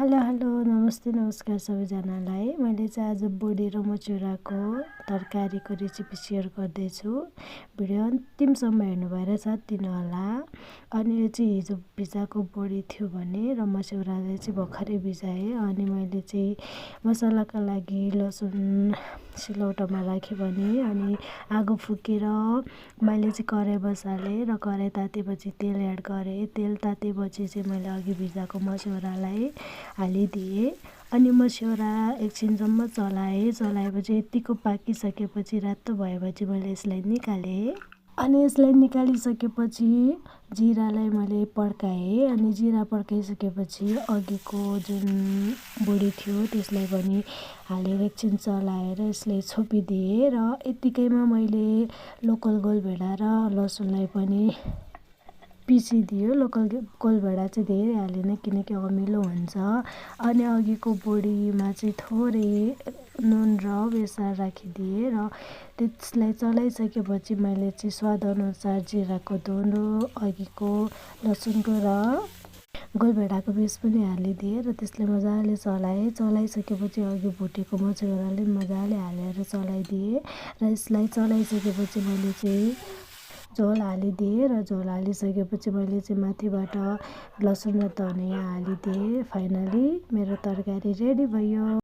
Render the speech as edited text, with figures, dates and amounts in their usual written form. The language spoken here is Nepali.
हेलो हेलो नमस्ते नमस्कार सबैजनालाई। मैले चाहिँ आज बोडी र मचुराको तरकारीको रेसिपी सेयर गर्दैछु। भिडियो अन्तिमसम्म हेर्नु भएर साथ दिनुहोला। अनि यो चाहिँ हिजो भिजाएको बोडी थियो भने र मचुराले चाहिँ भर्खरै भिजाएँ। अनि मैले चाहिँ मसलाका लागि लसुन सिलौटोमा राखेँ भने अनि आगो फुकेर मैले चाहिँ कराई बसालेँ र कराई तातेपछि तेल एड गरेँ। तेल तातेपछि चाहिँ मैले अघि भिजाएको मसुरालाई हालिदिएँ अनि मसुरा एकछिनसम्म चलाएपछि यतिको पाकिसकेपछि रातो भएपछि मैले यसलाई निकालेँ। अनि यसलाई निकालिसकेपछि जिरालाई मैले पड्काएँ अनि जिरा पड्काइसकेपछि अघिको जुन बोडी थियो त्यसलाई पनि हालेर एकछिन चलाएर यसलाई छोपिदिएँ र यतिकैमा मैले लोकल गोलभेडा र लसुनलाई पनि पिसिदियो। लोकल गोलभेडा चाहिँ धेरै हालिनँ किनकि अमिलो हुन्छ। अनि अघिको बोडीमा चाहिँ थोरै नुन र बेसार राखिदिएँ र त्यसलाई चलाइसकेपछि मैले चाहिँ स्वादअनुसार जिराको धुन अघिको लसुनको र गोलभेडाको पिस पनि हालिदिएँ र त्यसलाई मजाले चलाइसकेपछि अघि भुटेको मसुराले मजाले हालेर चलाइदिएँ र यसलाई चलाइसकेपछि मैले चाहिँ झोल हालिदिएँ र झोल हालिसकेपछि मैले चाहिँ माथिबाट लसुन र धनियाँ हालिदिएँ। फाइनली मेरो तरकारी रेडी भयो।